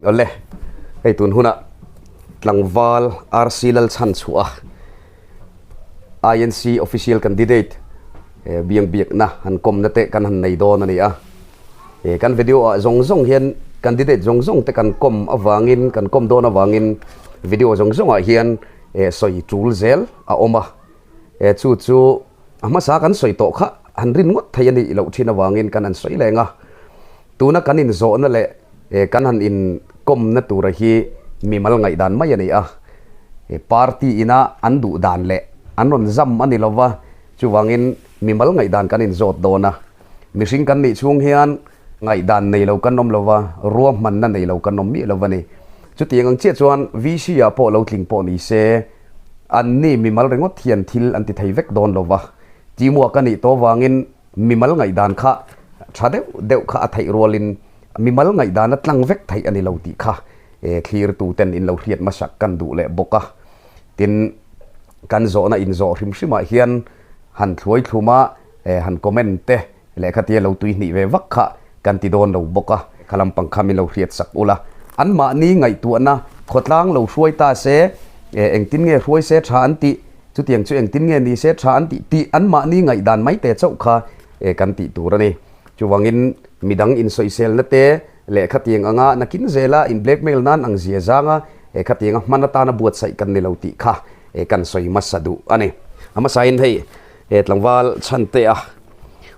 Awle, hei tun hunah tlangval RC Lalchhanchhuah INC official candidate biang biakna han kawmna te kan han nei dawn a ni a. Kan video ah zawng zawng hian candidate zawng zawng te kan kawm avangin kan kawm dawn avangin video zawng zawng ah hian sawi tul zel a awm a. Chu chu a hmasa kan sawi tawh kha han rin ngawt thei a nih loh thin avangin kan han sawi leng a. Tuna kan inzawhna leh kan han inkawmna tura hi mimal ngaihdan mai a ni a. Party ina an duh dan leh an rawn zam a ni lova, chuvangin mimal ngaihdan kan inzawt dawn a. Mihring kan nih chhung hian ngaihdan nei lo kan awm lova, ruahmanna nei lo kan awm miah lo a ni. Chutiang ang chiah chuan VC ah pawh lo tling pawh ni se, anni mimal ringawt hian thil an ti thei vek dawn lova. Teamwork a nih tawh vangin Mimal ngaihdan kha tha deuh deuh kha a theih rualin mimal ngaihdana tlang vek theih a ni lo tih kha thlirtuten in lo hriat hmasak kan duh leh bawk a. Tin, kan zawhna inzawh hrim hrimah hian han thluai thluma han comment te lehkha tia lo tuihnih ve vak kha kan ti dawn lo bawk a. Kha lampang kha min lo hriat sak ula. Anmahni ngaihtuahna khawtlang lo hruai ta se engtin nge hruai se tha an tih Chutiang chu engtin nge ni se tha an tih tih anmahni ngaihdan mai te chauh kha kan tih tur a ni. Chuvangin midang insawiselna te leh khatiang anga nakin zela in blackmail nan ang zia zanga khatianga hman atana buatsaih kan ni lo tih kha kan sawi hmasa duh a ni. A hmasain hei tlangval chhantea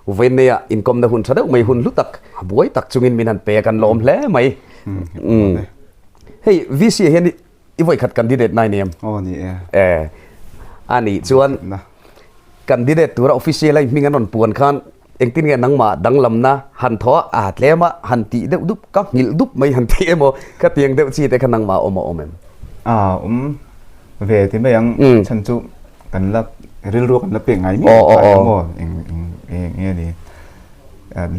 Vawineia inkawmna hun tha deuh mai hun hlu tak buai tak chungin min han pe a kan lawm hle mai. Hei VC ah hian I vawi khat candidate nai ni em? Aw ni e. E. A nih chuan candidate tura official a hming an rawn puan khan engtin nge nangmah danglamna han thaw a, a tlem a, han tih deuh dup, ka nghilh dup mai han tih emaw ka tiang deuh chi te kha nangmah awm a awm em? A awm ve ti mai ang chhan chu kan la rilru kan la pek ngai miah lo emaw eng eng nge ni.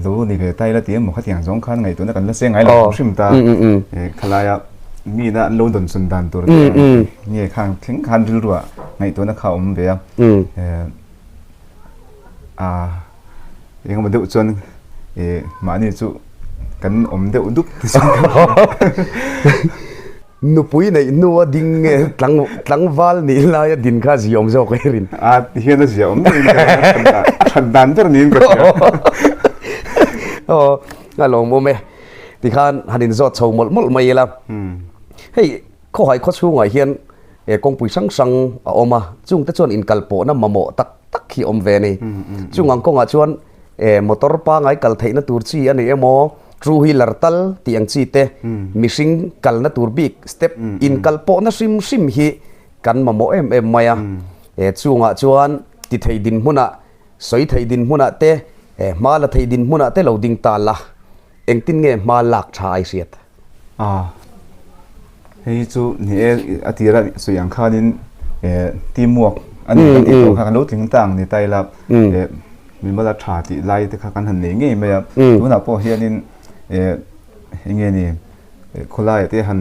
Lo ni ve ta ila ti emaw khatiang zawng khan ngaihtuahna kan la se ngai lo hrim ta. Khalaia mi na an lo dawn chun dan tur te nge khang thleng khan rilruah ngaihtuahna kha awm ve a. A engemaw deuh chuan mahni chu kan awm deuh dup ti chuan ka hria. Nupui neih hnua ding nge tlangval nih laia din kha ziaawm zawk e rin? A ti hian a ziaawm deuhin ka hria, a that dan ber niin ka hria. Aw, a lawmawm e. Tikhan han inzawt chho mawlh mawlh mai ila. Hei, khawhai khaw chhungah hian kawngpui hrang hrang a awm a, chungte chuan inkalpawhna mamawh tak tak hi a awm ve a ni. Chung ang kawngah chuan Motor pangai kal theihna tur chi a ni emaw, two wheeler tal tih ang chi te, mihring kalna tur bik step inkal pawhna hrim hrim hi kan mamawh em em mai a. Chungah chuan ti thei dinhmunah, sawi thei dinhmunah te, hma la thei dinhmunah te lo ding ta la, engtin nge hma lak tha ai hriat? Hei hi chu ni e, a tira sawi ang khanin teamwork a ni kan tih tawh kha kan lo tling ta ang ni ta ila mimala tha tih lai te kha kan han nei ngei mai a. Tunah pawh hianin eng nge ni khawlaiah te han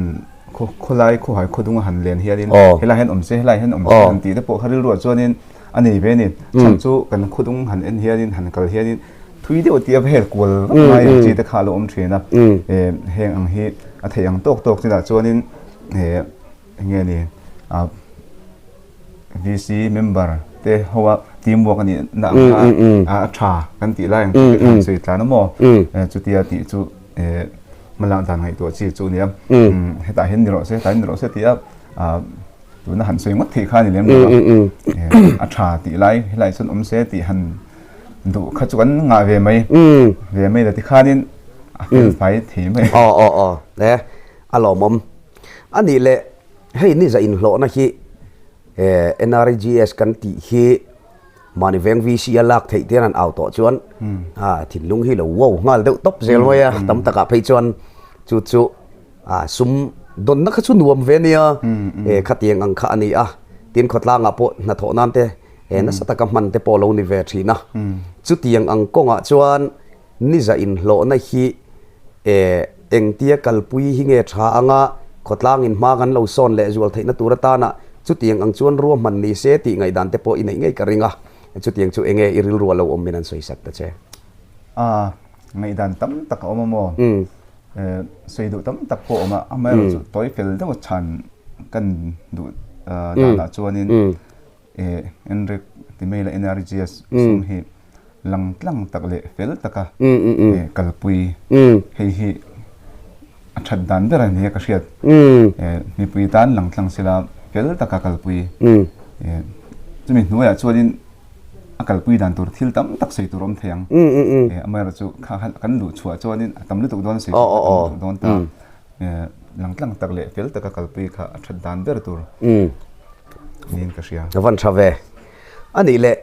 khawlai khawhai khawdunga han len hianin helai hian awm se helai hian awm se han tih te pawh kha rilruah chuanin a nei ve a ni. Chhan chu kan khawdung han en hianin han kal hianin Thui deuh tia vel kual vak ngai ang chi te kha a lo awm thin a. Heng ang hi a theih ang tawk tawk chinah chuanin eng nge ni VC member te ho a team work a nih na ang kha a tha kan tih lai ang chi te khan sawi tlan a maw? Chutia tih chu hmalak dan ngaihtuah chi chu a nia. Hetah hian ni rawh se hetah hian ni rawh se tia tuna han sawi ngawt theih kha a ni lem lo a. A tha tih lai helaiah chuan awm se tih han duh kha chu kan ngah ve mai ve mai la tikhanin a fel fai thei mai. Aw aw aw e a lawmawm a nih leh hei ni za inhlawhna hi NREGS kan tih hi mahni veng VC a lak theih te an au tawh chuan a thinlung hi lo wow nghal deuh tawp zel mai a tam takah phei chuan chu chu a sum dawnna kha chu nuam ve nia khatiang ang kha a ni a tin khawtlangah pawh hnathawh nan te He nasa taka hman te pawh lo ni ve thin a. Chutiang ang kawngah chuan niza inhlawhna hi engtia kalpui hi nge tha anga khawtlangin hma kan lo sawn leh zual theihna tur atana chutiang ang chuan ruahman ni se tih ngaihdan te pawh i neih ngei ka ring a. Chutiang chu enge i rilru a lo awm min an sawi sak ta che? A, ngaihdan tam tak a awm a maw? Sawi duh tam tak pawh a awm a, amaherawhchu tawi fel deuh a chhan kan duh danah chuanin Enric ti mai la NRGS sum hi lang tlang tak leh fel taka kalpui hei hi a that dan ber a ni a ka hriat. Mipui tan lang tlang sela fel taka kalpui chumi hnuaiah chuanin a kalpui dan tur thil tam tak sawi tur a awm thei ang. Amaherawhchu kha kan luh chhuah chuanin a tam lutuk dawn sawi tur a tam lutuk dawn ta. Lang tlang tak leh fel taka kalpui kha a that dan ber tur niin ka hria. A van tha ve. A nih leh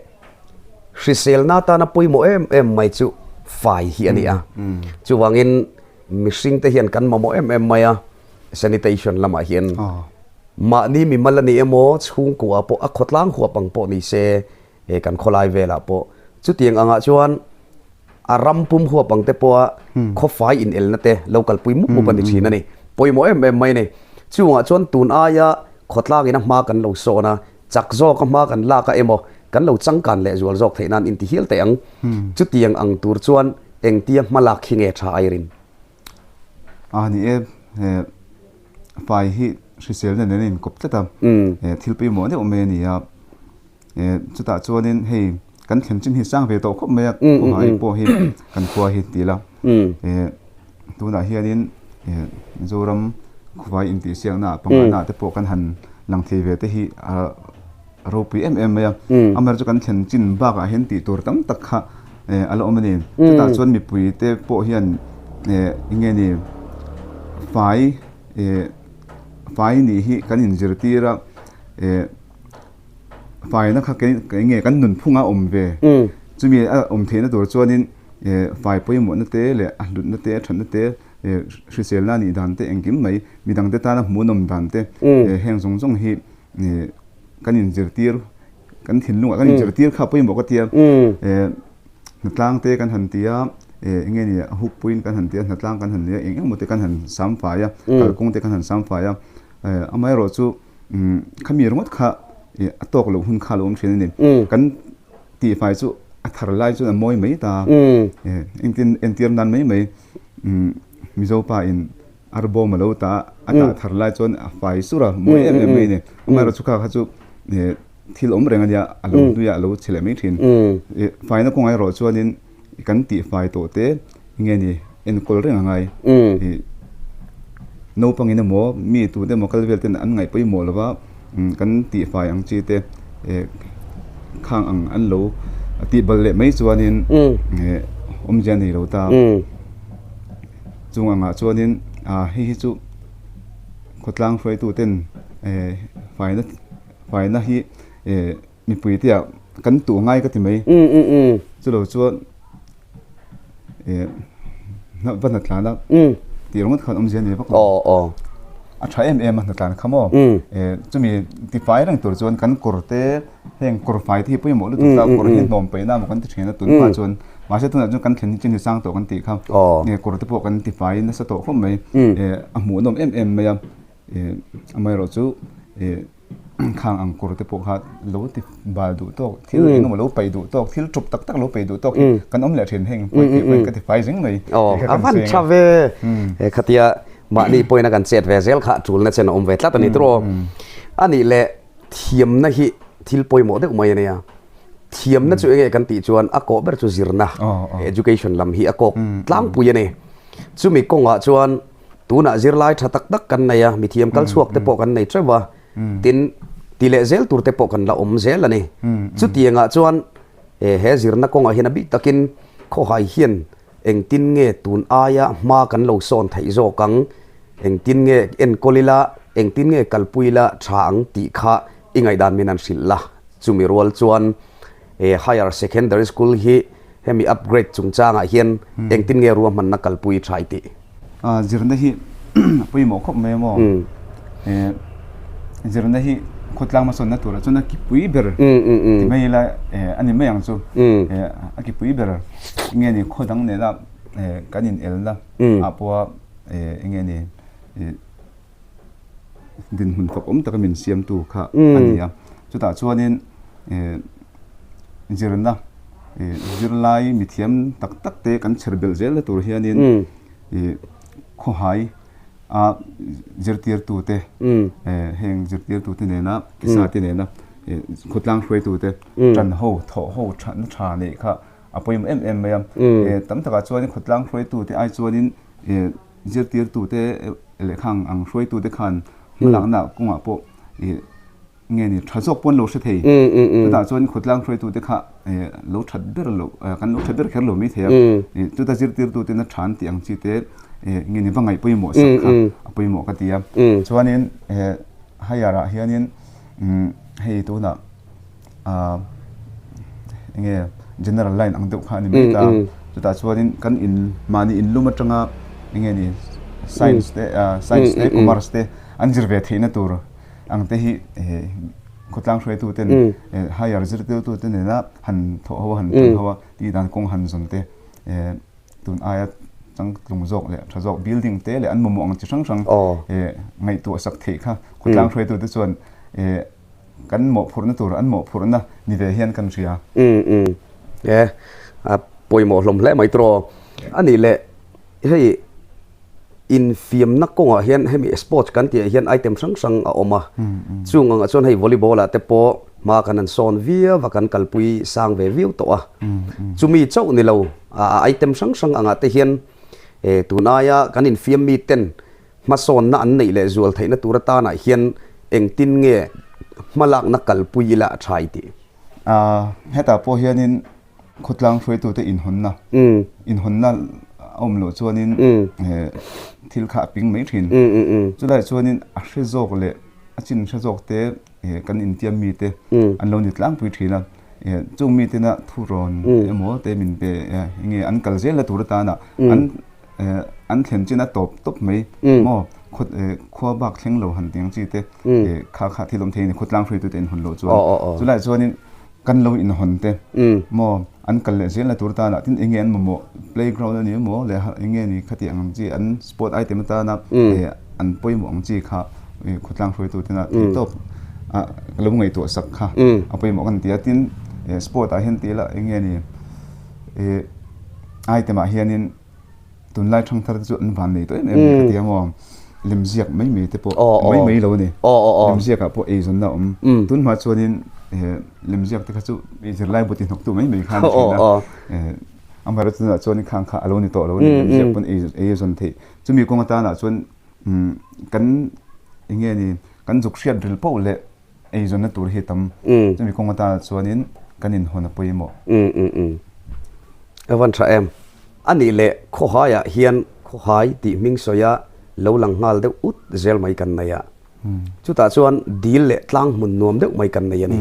hriselna atana pawimawh em em mai chu fai hi a ni a. Chuvangin mihring te hian kan mamawh em em mai a sanitation lamah hian mahni mimal a ni emaw chhungkua pawh a khawtlang huap ang pawh ni se kan khawlai velah pawh chutiang angah chuan a ram pum huap ang te pawha khawfai inelna te lo kalpui mup mup a ni thin a ni. Pawimawh em em mai a ni. Chungah chuan tun aia khawtlangin a hma kan lo sawn a, chak zawk a hma kan lak a emaw kan lo changkan leh zual zawk theih nan inti hial teh ang. Chutiang ang tur chuan engtia hma lak hi nge tha Irene? A ni e, fai hi hriselna nen a inkawp tlat a, thil pawimawh deuh mai a ni a. Chutah chuanin hei kan thlen chin hi sang ve tawh khawp mai a, khawhai pawh hi kan khua hi ti ila. Tunah hianin Mizoram khawhai intihsiakna pangana te pawh kan han lang thei ve te hi a ropui em em mai a. Amaherawhchu kan thlen chin bakah hian tih tur tam tak kha a la awm a ni. Chutah chuan mipui te pawh hian eng nge ni fai fai nih hi kan inzirtir a. Faina kha kei nge kan nunphunga awm ve. Chumi a awm theihna tur chuanin fai pawimawhna te leh a hlutna te a thatna te hriselna a nih dan te engkim mai midangte tana hmuhnawm dan te heng zawng zawng hi kan inzirtir kan thinlungah kan inzirtir kha pawimawh ka tia. Hnatlang te kan han ti a eng nge ni a huk puiin kan han ti a hnatlang kan han nei a eng eng emaw te kan han sam fai a kalkawng te kan han sam fai a amaherawhchu Khami ringawt kha a tawk loh hun kha a lo awm thin a ni. Kan tihfai chu a thar lai chuan a mawi mai ta. Engtin entir nan mai mai Mizo pa in arbawm a lo ta a, a tah thar lai chuan a fai sur a, mawi em em mai a ni. Amaherawhchu chu kha kha chu thil awm reng a nia, a lo hnuiah a lo chhe leh mai thin. Faina kawngah erawh chuanin Kan tihfai tawh te nge ni enkawl reng a ngai. Naupangin emaw mi tute emaw kal vel ten an ngaih pawimawh lova kan tihfai ang chi te khang ang an lo tihbal leh mai chuanin awmzia nei lo ta. Chung angah chuanin hei hi chu khawtlang hruaitu ten faina faina hi Mipui te ah kan tuh ngai ka ti mai. Chulo chuan va hnatlan a tih ringawt khan awmzia a nei vak lo. A tha em em a hnatlan kha maw. Chumi tifai reng tur chuan kan kawr te heng kawr fai te hi pawimawh lutuk ta kawr hi hnawm paihna emaw kan ti thin a tun hma chuan mahse tunah chuan kan thlen hi chin hi sang tawh kan tih kha kawr te pawh kan tifai nasa tawh khawp mai a hmuhnawm em em mai a amaherawhchu. Khang ang kawr te pawh kha lo ti bal duh tawk, thil eng emaw lo paih duh tawk, thil ṭup tak tak lo paih duh tawk hi kan awm leh ṭhin heng pawi tih pawhin ka ti fai zing mai. Aw, a van ṭha ve. He khatia mahni pawhin a kan chet ve zel kha ṭulna chen a awm ve tlat a ni tawh aw. A nih leh thiamna hi thil pawimawh deuh mai a nia. Thiamna chu enge kan tih chuan a kawh ber chu zirna, education lam hi a kawk tlangpui a ni. Chumi kawngah chuan Tunah zirlai tha tak tak kan nei a, mithiam kal chhuak te pawh kan nei teuh a, tin ti leh zel tur te pawh kan la awm zel a ni. Chutiangah chuan he zirna kawngah hian a bik takin khawhai hian engtin nge tun aia hma kan lo sawn theih zawk ang, engtin nge enkawl ila, engtin nge kalpui ila tha ang tih kha i ngaihdan min an hrilh la. Chumi rual chuan Higher Secondary School hi hemi upgrade chungchangah hian engtin nge ruahmanna kalpui tha i tih? Zirna hi a pawimawh khawp mai a maw? Zirna hi khawtlang hmasawnna turah chuan a kipui ber ti mai ila a ni mai ang chu. A kipui ber enge ni khaw dang nena kan inelna ah pawha enge ni dinhmun fak awm taka min siamtu kha a ni a. Chutah chuanin zirna zirlai mithiam tak tak te kan chher belh zelna tur hianin. Khawhai a zirtirtute heng zirtirtute nena kisa te nena khawtlang hruaitute tan ho thawh ho thatna tha neih kha a pawimawh em em mai a. Tam takah chuanin khawtlang hruaitute ai chuanin zirtirtute leh khang ang hruaitute khan hmalakna kawngah pawh nge ni tha zawk pawn lo hre thei. Chutah chuan khawtlang hruaitute kha lo that ber lo kan lo tha ber kher lo mai thei a. Chuta zirtirtute na than tih ang chi te nge ni va ngaih pawimawh sak kha a pawimawh ka ti a. Chuanin higher ah hianin hei tunah enge general line ang deuh kha a ni mai ta. Chutah chuanin kan in mahni inlum atanga enge ni science te science te commerce te an zir ve theihna tur Ang te hi khawtlang hruaitu ten higher zirtirtu te nena han thawh ho a han tan ho a tih dan kawng han zawn te tun aia changtlung zawk leh tha zawk building te leh an mamawh ang chi hrang hrang ngaihtuah sak theih kha khawtlang hruaitu te chuan kan mawhphurhna tur an mawhphurhna ni ve hian kan hria. E a pawimawh hlawm hle mai tawh a nih leh hei Infiamna kawngah hian hemi sports kan tihah hian item hrang hrang a awm a. Chung angah chuan hei volleyball ah te pawh hma kan han sawn viau a, kan kalpui sang ve viau tawh a. Chumi chauh ni lo a item hrang hrang angah te hian tun aia kan infiam mi ten hmasawnna an neih leh zual theihna tur atanah hian engtin nge hmalakna kalpui ila a tha i tih? Hetah pawh hianin Khawtlang hruaitute inhawnna, inhawnna a awm loh chuanin thil kha a ping mai thin. Chulaiah chuanin a hre zawk leh a chin hre zawk te kan intiam mite an lo ni tlangpui thin a. Chung mitena thurawn emaw te min pe enge an kal zel na tur atana an an thlen chin a tawp tawp mai maw khua bak thleng lo han tiang chi te kha kha thil awm thei a ni khawtlang hruaitute inhawn loh chuan. Chulaiah chuanin Kan lo inhawn te maw an kal leh zel na tur tana tin enge an mamawh playground a ni maw leh enge ni khati ang chi an sport item atana an pawimawh ang chi kha khawtlang hruaitu tena thei tawp a lo ngaihtuah sak kha a pawimawh kan ti a tin sport ah hian tih lah enge ni item ah hianin Tunlai ṭhangthar te chu an van nei tawh em em ka ti a maw? Lemziak mai mai te pawh mai mai lo a ni. Lemziak ah pawh eizawnna a awm. Tun hma chuanin lemziak te kha chu zirlai bu ti hnawktu mai mai kha a ni thin a. Amaherawhchu tunah chuan khang kha a lo ni tawh lo a ni. Lemziak pawn eizawn theih. Chumi kawng atanah chuan kan eng nge ni kan zuk hriat ril poh leh Eizawnna tur hi tam. Chumi kawng atana chuanin kan inhawn a pawimawh. A van tha em. A nih leh khawhaiah hian khawhai tih hming sawia lo lang nghal deuh ut zel mai kan nei a. Chutah chuan dil leh tlang hmun nuam deuh mai kan nei a ni.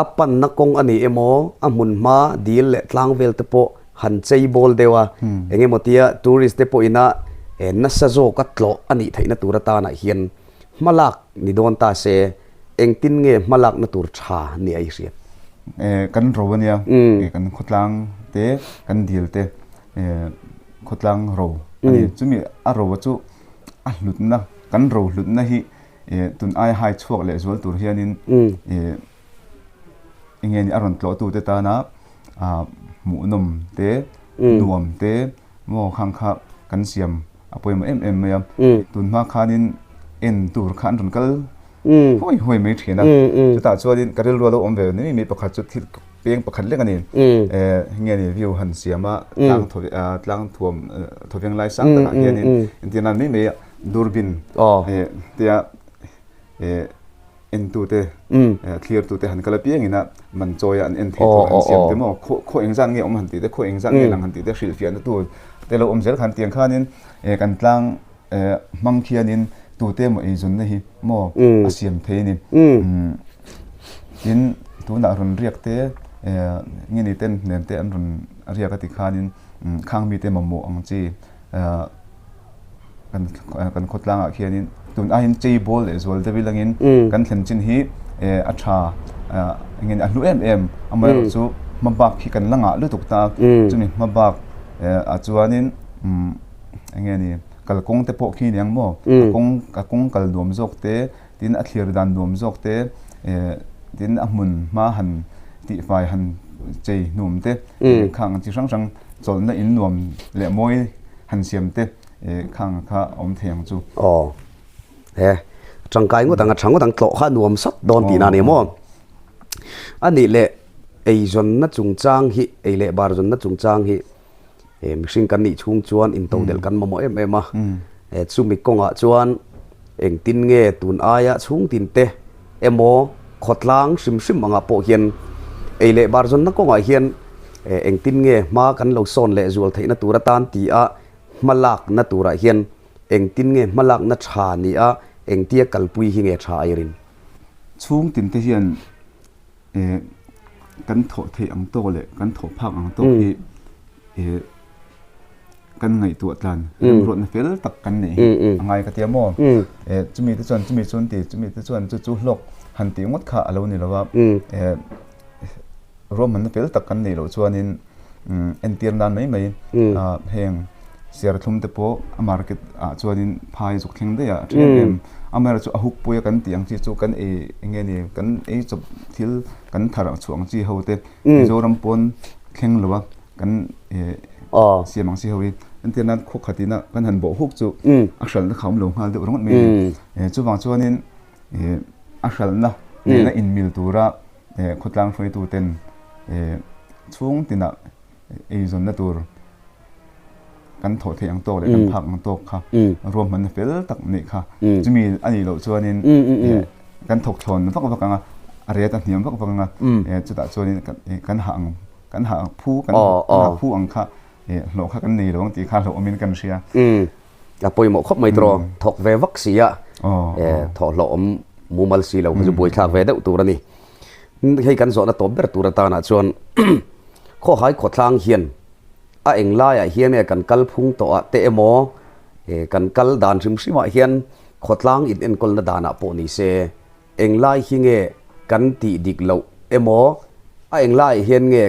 A panna kawng a ni emaw, a hmun hma dil leh tlang vel te pawh han chei bawl deuh a, eng emaw tia tourist te pawhina nasa zawka tlawh a nih theihna tur atanah hian Hmalak ni dawn ta se, engtin nge hmalakna tur tha ni a i hriat? Kan ro a nia, kan khawtlang te, kan dil te, khawtlang ro a ni. Chumi a ro chu a hlutna, kan ro hlutna hi tun aia hai chhuak leh zual tur hianin enge ni a rawn tlawhtute tana hmuhnawm te, nuam te maw khang kha kan siam a pawimawh em em mai a. Tun hma khanin en tur kha an rawn kal huai huai mai thin a. Chutah chuanin ka rilru a lo awm ve ni mai pakhat chu thil peng pakhat lek a ni. Nge ni view han siam a tlang tlang thuam thawveng lai sang takah hianin entir nan mai mai durbin tia Entute, thlirtute han kal apiangin a man chawia an en thei tur han siam te maw, khaw engzat nge awm han tih te, khaw engzat nge lang han tih te hrilhfiahna tur te lo awm zel khan tiang khanin kan tlang hmang khianin tute emaw eizawnna hi maw a siam thei a ni. Tin, tunah rawn riak te nge ni ten hnem te an rawn riak a ti khanin khang mite mamawh ang chi kan kan khawtlangah khianin tun aiin chei bawl leh zual deuh ilangin kan thlen chin hi a tha engin a hlu em em amaherawh chu hmabak hi kan la ngah lutuk ta chumi hmabak ah chuanin enge ni kalkawng te pawh khi aniang maw a kawng a kawng kal nuam zawk te tin a thlir dan nuam zawk te tin a hmun hma han tihfai han chei hnum te khang chi hrang hrang chawlhna in nuam leh mawi han siam te. Khang kha a awm thei ang chu. Aw. He. Tangkai ngawt ang a tha ngawt ang tlawh kha nuam sawt dawn tihna a ni maw? A nih leh eizawnna chungchang hi, ei leh bar zawnna chungchang hi mihring kan nih chhung chuan intodelh kan mamawh em em a. Chumi kawngah chuan engtin nge tun aia chhungtin te emaw khawtlang hrim hrim angah pawh hian ei leh bar zawnna kawngah hian engtin nge hma kan lo sawn leh zual theihna tur atan ti a hmalakna turah hian engtin nge hmalakna tha ni a engtia kalpui hi nge tha airin? Chhungtin te hian kan thawh theih ang tawk leh kan thawh phak ang tawk hi kan ngaihtuah tlan remruatna fel tak kan neih hi a ngai ka tia maw? Chumi te chuan chumi chu an ti, chumi te chuan chu chu hlawk han tih ngawt kha a lo ni lo a. Ruahmanna fel tak kan neih loh chuanin entir nan mai mai heng serthlum te pawh a market ah chuanin phai zuk thleng daih a a then em. Amaherawhchu a huk pui a kan tih ang chi chu kan ei eng nge ni kan ei chawp thil kan thar chhuah ang chi ho te Mizoram pawn thleng lo a kan siam ang chi ho hi entir nan khaw khat ina kan han bawh huk chu a hralhna kha awm lo nghal deuh ringawt mai a ni. Chuvang chuanin a hralhna nena inmil tura Khawtlang hruaituten chhung tinah eizawnna tur kan thawh theih ang tawk leh kan phak ang tawk kha ruahmanna fel tak neih kha chumi a nih loh chuanin kan thawk thlawn vak vak ang a, a ret a hniam vak vak ang a, chutah chuanin kan hah ang kan hah phu kan hah phu ang kha hlawh kha kan nei lo ang tih kha hlauhawmin kan hria. A pawimawh khawp mai tawh thawk ve vak si a thawh hlawh awm mumal si lo kha chu buaithlak ve deuh tur a ni. Hei kan zawhna tawp ber tur atanah chuan khawhai khawtlang hian a eng laiah hian nge kan kal phung tawh ah te emaw kan kal dan hrim hrim ah hian khawtlang in enkawlna danah pawh ni se eng lai hi nge kan tih dik loh emaw a eng laiah hian nge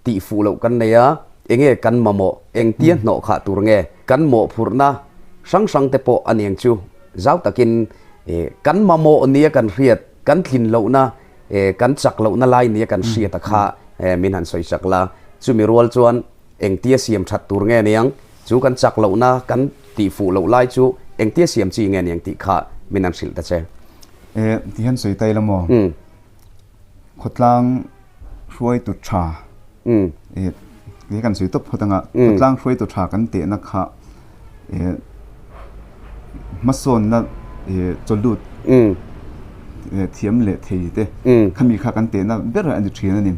tih fuh loh kan nei a, enge kan mamawh, engtia hnawh khah tur nge kan mawhphurhna hrang hrang te pawh a niang chu zau takin kan mamawh nia kan hriat, kan tlin lohna, kan chak lohna lai nia kan hriat a kha min han sawi chak la. Chumi rual chuan engtia siam that tur nge niang, chu kan chak lohna, kan tih fuh loh lai chu engtia siam chi nge niang tih kha min han hrilh ta che. Ti hian sawi ta ila maw? Khawtlang hruaitu tha he kan sawi tawp phawt anga khawtlang hruaitu tha kan tehna kha hmasawnna chawlut thiam leh thei te khami kha kan tehna ber a ni thin a ni.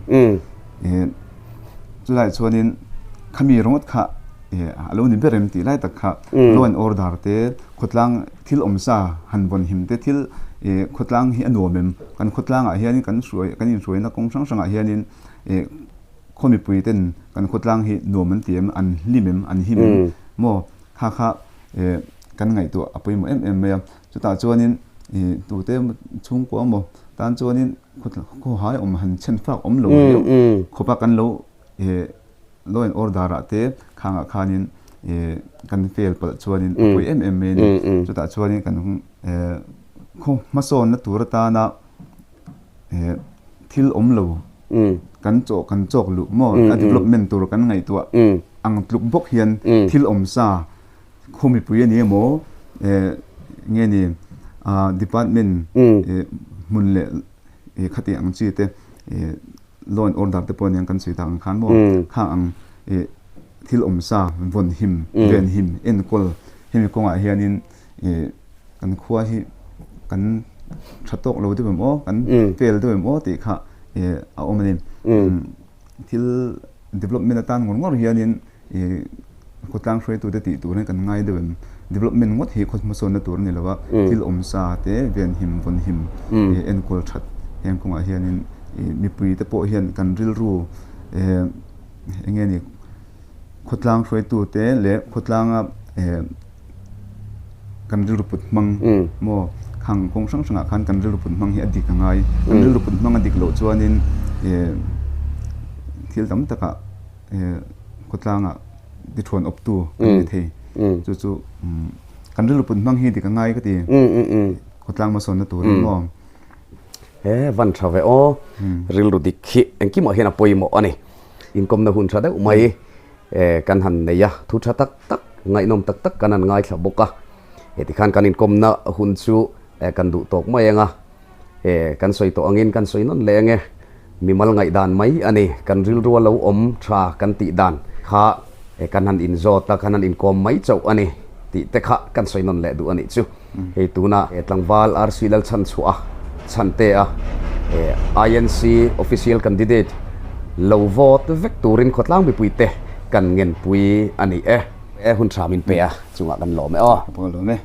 Chulai chuanin khami ringawt kha a lo ni ber em tih lai tak kha law and order te khawtlang thil awmsa han vawn him te thil ih khawtlang hi a nuam em kan khawtlang ah hianin kan hruai kan inhruaina kawng hrang hrang ah hianin ih khaw mipui ten kan khawtlang hi nuam an ti em an hlim em an him em maw kha kha ih kan ngaihtuah a pawimawh em em mai a chutah chuanin ih tute chhungkua maw tan chuanin khawhai awm han chhen fak awm lo riau khawpa kan lo ih Law and order ah te khangah khanin kan fail palh chuanin a pawi em em mai a ni. Chutah chuanin kan khaw hmasawnna tur atana thil awm lo kan chawh kan chawk luh maw a development tur kan ngaihtuah ang tluk bawk hian thil awm sa khaw mipui a ni emaw nge ni department hmun leh khati ang chi te Law and order te pawh aniang kan sawi tak ang khan maw khang ang ih thil awm sa vawn him ven him enkawl hemi kawngah hianin ih kan khua hi kan tha tawk lo deuh em aw kan fail deuh em aw tih kha ih a awm a ni. Thil development atan ngawr ngawr hianin ih khawtlang hruaitute tih tur hi kan ngai deuh em? Development ngawt hi khaw hmasawnna tur a ni lo a, thil awm sa te venhim vawnhim ih enkawl that heng kawngah hianin ih mipui te pawh hian kan rilru eh eng nge ni khawtlang hruaitute leh khawtlanga eh kan rilru put hmang maw khang kawng hrang hrangah khan kan rilru put hmang hi a dik a ngai. Kan rilru put hmang a dik loh chuanin eh thil tam takah khawtlangah tithuan awptu kan ni thei. Chu chu kan rilru put hmang hi dik a ngai ka ti. Khawtlang hmasawnna turin maw. He van tha ve aw. Rilru dik hi engkimah hian a pawimawh a ni. Inkawmna hun tha deuh mai kan han nei a, thu tha tak tak. ngaihnawm tak tak kan han ngaithla bawk a. Heti khan kan inkawmna hun chu kan duh tawk mai ang a, kan sawi tawh angin kan sawi nawn leh ang e. Mimal ngaihdan mai a ni, kan rilrua lo awm tha kan tih dan kha kan han inzawt a, kan han inkawm mai chauh a ni tih te kha kan sawi nawn leh duh a nih chu. Hei tuna tlangval RC Lalchhanchhuah chhante a INC official candidate lo vote vek turin khawtlang mipuite kan ngenpui a ni e. E hun tha min pe a chungah kan lawm e aw. Ka lawm e.